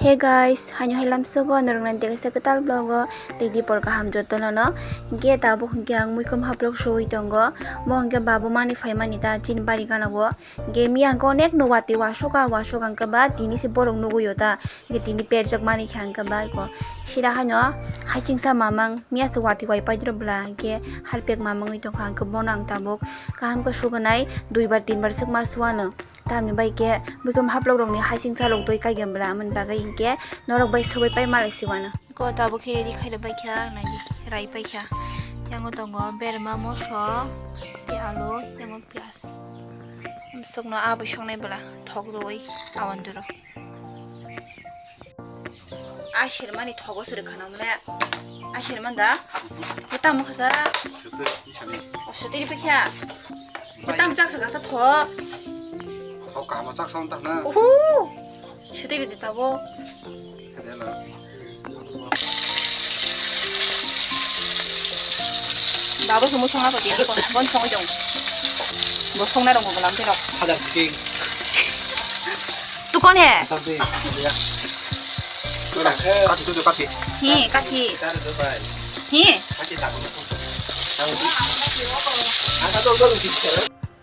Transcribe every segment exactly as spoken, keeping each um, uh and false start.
Hey guys, haino hai lamsogo norokno dekaisa kwtal vlog o tei dipor kaham jotono no. Hinkhe tabuk hinkhe ang muikhum haplok sui tongo. Mo hinkhe babu mani phaimani ta chini bari gana o. Hinkhe miya hinkhe onek no watwi wasuk a, wasuk hinkhe ba tini se borok nugui o ta. Hinkhe tini perjak mani khe hinkhe ba eko sira haino hasingsa mamang miya se watwi wai paidro bwla hinkhe harpek mamang wi tongkha hinkhe bono ang tabuk kaham khe suganai duibar tinbar swkma suano. Tamni bai khe muikhum haplok rokni hasingsa rok doi kaigen bwla, amoni bagwi hinkhe norok bai swbai pai malai siwano. Ko tabuk khe ready khairok bai kha, naidi rai pai kha. Yango tongo berma moso, tei alu, yango piyaj. Sokno aboi songnai bwla thok rwui awan duro. Ai sermani thogo siri khana mole. Ai serman da? Bwtang mokha sa? Sotiri, isani. O, sotiri pekha. Bwtang chak sa kasa tho. Thok kaham chak sa wng tah na. Uhu. Sotiri de tabo. Ada lah. Babo sumo songna pati, kon, kon songwi dong. Bo songna dong, bo lamte rok. Ada sing. Tu kon he? Sampai, ya. Kati tu, kati. Hi, kati. Hi. Kati tak.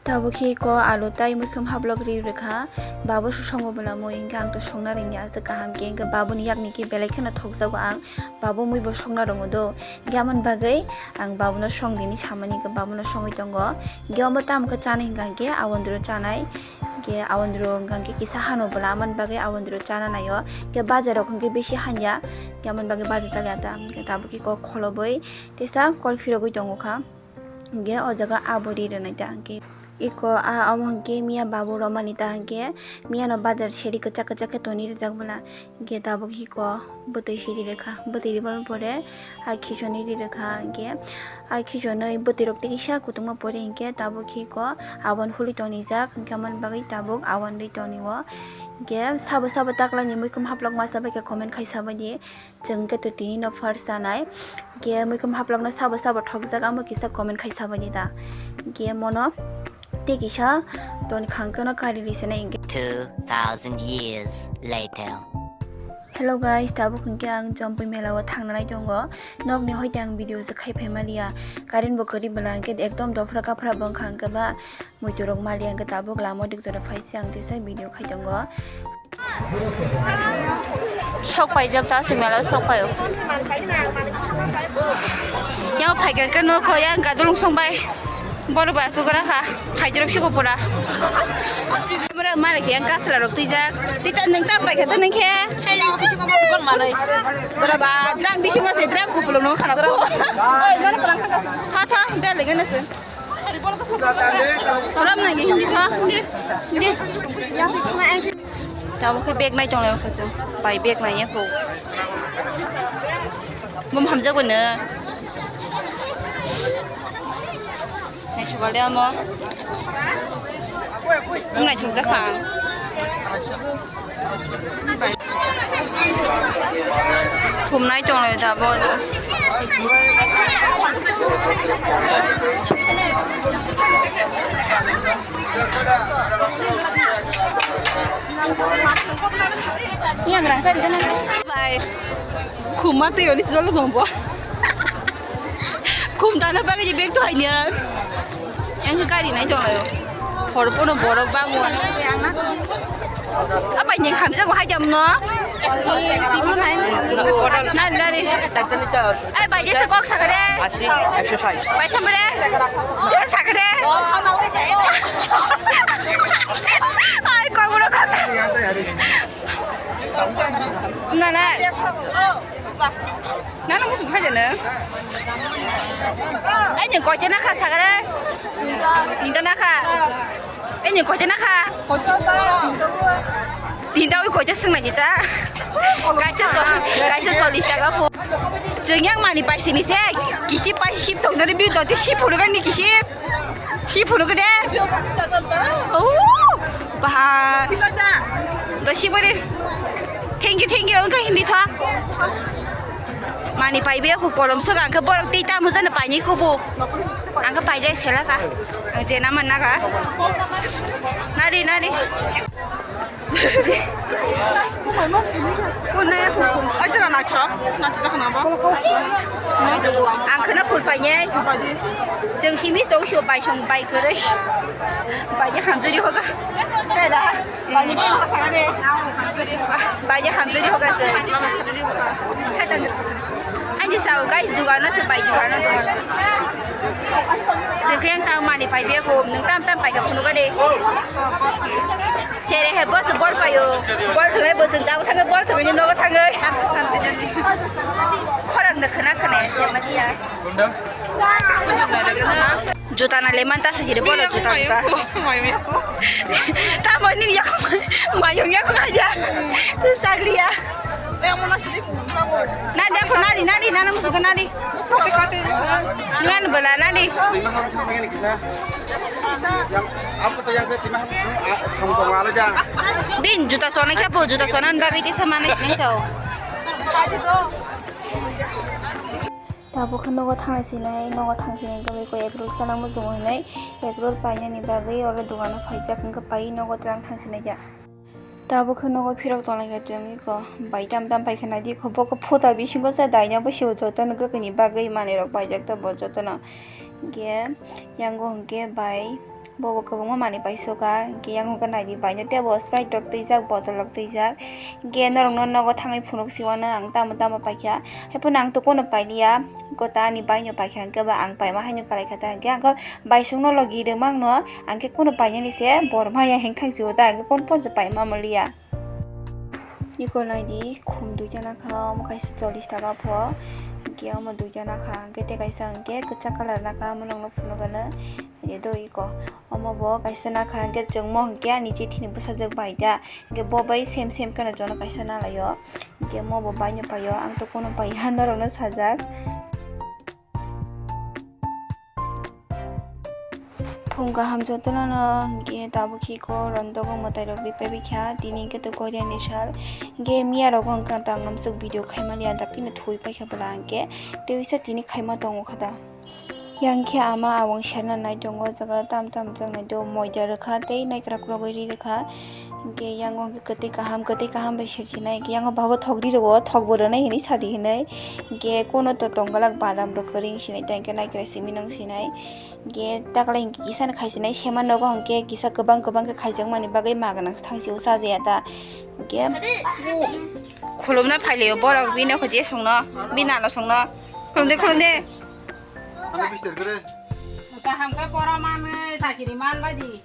Tabuk khe ko alu tai muikhum haplok ri rwkha. Babo su songo bwla mui hinkhe ang to songna ringya aswk kaham khe, hinkhe babuni yakni khe belai kheno thokjago ang. Babo mui bo songna rongo do. Hinkhe amoni bagwi ang babono song dini samani hinkhe babono songwi tongo. Hinkhe omo tamo khe chana hinkha hinkhe awandro chanai. Hinkhe awandro hinkha hinkhe kisa hano bwla amoni bagwi awandro chana naio. Hinkhe bajar rok hinkhe bisi hanya. Hinkhe amoni bagwi bajar chaliya ta. Hinkhe tabuk khe kok kholobwi teisa kol phirogwi tongo kha. Hinkhe o jaga abo ri rwnai ta hinkhe. Iko a omo hinkhe miya babu romani ta hinkhe miyano bajar seri kwchak kwchak khe toni rijak bwla. Hinkhe tabuk hiko bwtwi siri rwkha. Bwtwi ribani pore a khichonwi ri rwkha hinkhe. A khichonwi bwtwi rok tei kisa kutungma pore hinkhe tabuk hiko aboni huli tonijak hinkhe amoni bagwi tabuk aboni ri tonio. Hinkhe sabo sabo taklani muikhum haplok masa bai khe comment khai sabaidi. Chwng khe to tini no first chanai. Hinkhe muikhum haplokno sabo sabo thokjak amo kisa comment khai sabaidi da. Hinkhe mono tei kisa toni khangkhe no kari ri sene hinkhe. Two thousand years later. Hello guys, tabuk hinkhe ang Jompui mela o thangna nai tongo. Nokni hoite ang video se khai phai maliya. Current bo kwrwi bwla hinkhe ekdom dophra kaphra bo wngkha hinkhe ba. Muitu rok mali ang khe tabuk lama dik jora phai se ang tisa video khai tongo. Sok paijak ta se mela sok paio. Yang phai khe no ko yang gadulung song bai. Bor ba su gra kha. Khai jora phi ko pura. Mura mali khe yang kasla rok tijak. Tita nang ta bai khe to nang khe. Dra ba dram bisingo se dram kupulo no khara ko. Tha tha bel le gana se. Soram na ye hindi ha, hindi, hindi. Tamo khe bag nai tong lai kho. Pai bag nai ya kho. Mum hamjak bo no. Nai sugal de amo. Mum nai thung ja kha. Khumnai tonglai da bo. Yang rang kari kana. Bai. Khumma tei oli jolo dong bo. Khum dana bagwi je bag to haini ang. Yang khe kari nai tong laio. Hor pono borok bango. Apa ni hamsa ko haida mno? Nari nari. Ai bai je kok sakare. Asi, exercise. Bai samre. Sakare. Ai kok bro kok. Na na. Nana musu khai jana. Ai ni koite na kha sagare. Tinta na kha. Ai ni koite na kha. Tinta ui koite sing na jita. Kaisa cho, kaisa chollish taka pho. Jeng yang mani paisi ni se. Kisi paisi sip tong dari bi to ti sip phurugan ni kisi. Si phuru kede. Oh, bah. To si bari. Thank you, thank you. Engka hindi tho. Mani pai be aku kolom so gangka borok tei tamu jana pai ni kubu. Angka pai dai selaka. Ang jena man naga. Nari, nari. Kunaya kukum. Aja na nacho, nacho jak na bo. Ang khana phul painai. Jeng simi tong sio bai song bai kwrwi. Bai hamjari hoga. Bai hamjari hoga. Bai hamjari hoga se. Ani sao guys, dugano se bai dugano dugano. Jeng khe ang tang mani pai bia ko, nung tam tam pai ka phunu ka de. Chere he bos bol payo. Bol thunai bosong dabo thangai, bol thunai nogo thangai. Khorang da khana khana se mania. Juta na le man ta sa jire bolo juta juta. Tamo ni yak mayong yak aja. Saglia. Nadi ako nadi nadi nana musuka nadi. Ngan bela nadi. Din juta sona kya po juta sona bagi kisa mana sini sao. Tabuk khe nogo thangnai sinai, nogo thang sinai wngkha bai koi egg roll chana muchungo hinui, egg roll painani bagwi oro dogano phaijak, wngkha pai nogo twlang thang sinai ya. Tabuk khe nogo phirok tonglaikha chwng iko, bai tam tam paikha naidi iko, bokhe phuta bisingo se daina bwsio jotono gwkhani bagwi manwirok paijak tabuk jotono. Hwnkhe yango hwnkhe bai. Bobo kwbangma manwi paisukha, hwnkhe yang hwnkhe naidi baino teibo Sprite rok twijak, bottle rok twijak, hwnkhe norokno nogo thangwi phunuk siwano ang tamo tamo paikha, haiphano ang tokono pailiya, gota ani baino paikha, hwnkhe ba ang paima haino kalaikha ta, hwnkhe ang khe baisukno logi rwmangno ang khe kono painani se bor maya heng thang siwo ta, hwnkhe phone phone se paima manliya. Iko naidi khum duita nakha, omo kaisa chollish taka pho, hwnkhe omo duita nakha, hwnkhe tei kaisa hwnkhe kwchak colour nakha, omo nokno phunukgwno. Ye do iko. Omo bo kaisa nakha hwnkhe chwngmo hwnkhe ani chithini bwsajwk bai da. Hwnkhe bo bai same same kheno jono kaisa nalaio. Hwnkhe mo bo baino paio, ang to kono paiya norokno sajak. Phung kaham jotono no hwnkhe tabuk khe iko rondogo mwtai rok ripai bikha. Tini hwnkhe to Korea ni sal. Hwnkhe miya rogo hwnkhe tang amsuk video khaimani ya daktino thwi paikha bwla hwnkhe. Tewisa tini khaima tongo kha da. Yang khe ama abong serna nai tongo, o jaga tam tam jang nai do, moida rwkha tei naikra kwrwgwi ri rwkha. Hwnkhe yango hwnkhe kwtwi kaham, kwtwi kaham bai serchinai, hwnkhe yango babo thok ri rwo, thok bo rwnai hinwi sadi hinwi. Hwnkhe kono to tonggalak badam rok kwrwi wng sinai, tei hwnkhe naikra simi nung sinai. Hwnkhe taklai hwnkhe kisa no khai sinai, sema nogo hwnkhe kisa kwbang kwbang khe khaijakmani bagwi ma gwnang thang sio sajaya ta. Hwnkhe khulumna phailaio borok bini kho je songno, bini nano songno. Khulumde, khulumde. Ano bister kere. Kaham khe pora manwi chakiri man baidi.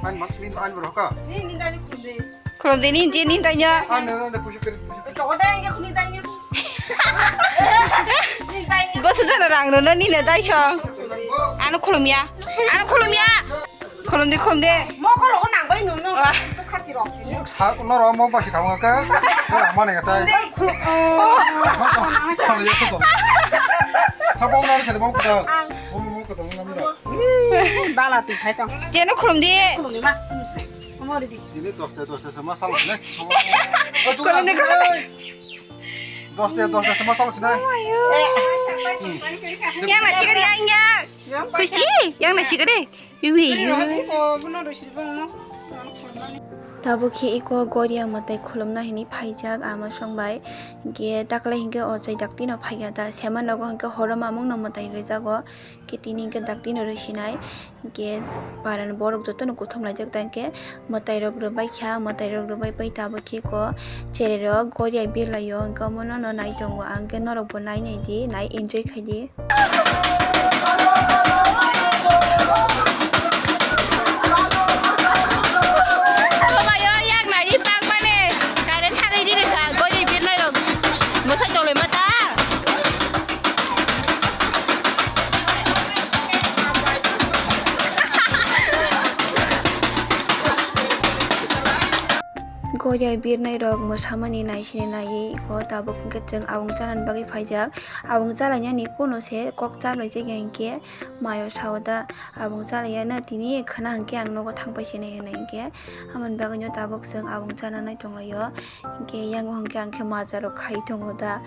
Ani mak, nini ani borok ka? Nini dani khulumde. Khulumde nini je nini daino. Ani no ne pusu kere. Chokde nge khuni daino. Nini daino. Bosu jana rang no nini daisong. Ano khulumya. Ano khulumya. Khulumdi, khulumdi. Mokol rok nang bai nung nung. Ah. Khati rok. Sa no ro mo basi khamu ka. Ko ma ne ka tai. Dei khulum. Sa ya ko. Ha bo na se bo ko. Bo mo ko to na mi. Bala tu khai tong. Jeno khulumdi. Khulumdi ma. Mo ri di. Jini dosta dosta sama sal ne. Khulumdi, khulumdi. Dosta dosta sama sal ne. Yang na sigari yang ya. Kuchi, yang na sigari. Iwi. Tabuk khe iko goria mwtai khulumna hinwi phaijak ama song bai. Hwnkhe taklai hwnkhe o chai daktino phaikha da, sema nogo hwnkhe horo mamungno mwtai rwjago. Hwnkhe tini hwnkhe daktino rwsinai. Hwnkhe parani borok jotono kuthum laijak da, hwnkhe mwtairok rwbaikha, mwtairok rwbai pai tabuk khe iko chererok goria birlaio. Hwnkhe omono no nai tongo ang, hwnkhe norokbo nai naidi, nai enjoy khaidi. Omayo yak nai bak mane, current thangwi riri kha, gori birnai rok bwsai tonglaima ta. Goria birnai rok mwsamani naisini naiwi iko tabuk hwnkhe chwng abung chanani bagwi phaijak. Abung chalainani kuno se kok chalai jagya hinkhe mayo sao da abung chalaiyano tini khwna hinkhe ang nogo thangpai sinai hinwi hinkhe. Aboni bagwino tabuk chwng abung chananai tonglaio hinkhe yango hinkhe ang khe maja rok khai tongo da.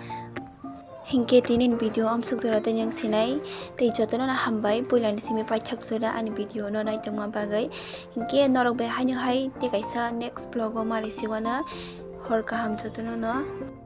Hinkhe tini ni video amsuk jora tei yang sinai tei jotono no hambai puila ni simi paithak jora ani video no naitongma bagwi. Hinkhe norok bai haino hai tei kaisa next vlog o malai siwano. Hor kaham jotono no.